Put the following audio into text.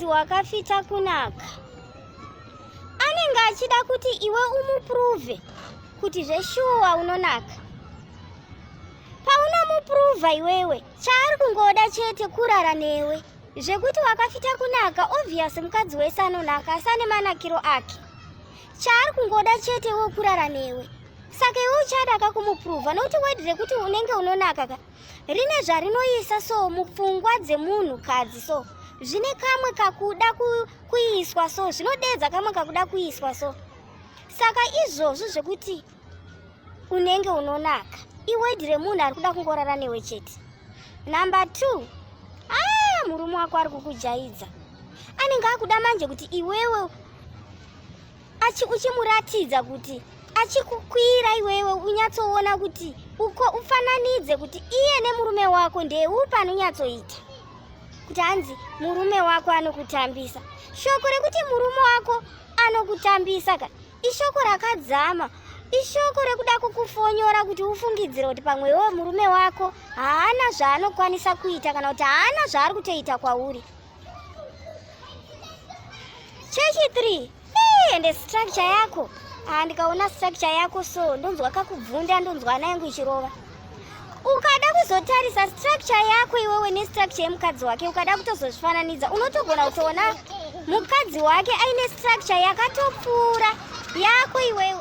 wakafita kunaka, anenge achida kuti iwe umuprove kuti zveshuwa unonaka. Paunomupruvha iwewe, chaari kungoda chete kurara newe. Zvekuti wakafita kunaka, obvious mukadzi wese anonaka asi ane manakiro ake. Chaari kungoda chete iwe kurara newe. Saka iwe uchada ka kumupruvha nokuti word rekuti unenge unonaka ka rine zvarinoisa so mupfungwa dzemunhukadzi so zvine kamwe kakuda kuiswa so zvinodedza kamwe kakuda kuiswa so. Saka izvozvo zvekuti unenge unonaka iword remunhu ari kuda kungorara newe chete. Number 2, murume wako ari kukujaidza, anenge akuda manje kuti iwewe uchimuratidza kuti achikukwira iwewe unyatsoona kuti uko ufananidze kuti iye nemurume wako ndeupi anonyatsoita kuti hanzi murume wako anokutambisa. Shoko rekuti murume wako anokutambisa ka ishoko rakadzama, ishoko rekuda kukufonyora kuti ufungidzire kuti pamwe iwewe murume wako haana zvaanokwanisa kuita kana kuti haana zvaari kutoita kwauri. Chechi 3, ende structure yako, ndikaona structure yako so ndonzwa kakubvunda, ndonzwa ana yangu ichirova. Ukada kuzotarisa structure yako iwewe nestructure yemukadzi wake, ukada kutozozvifananidza, unotogona kutoona mukadzi wake aine structure yakatopfuura yako iwewe.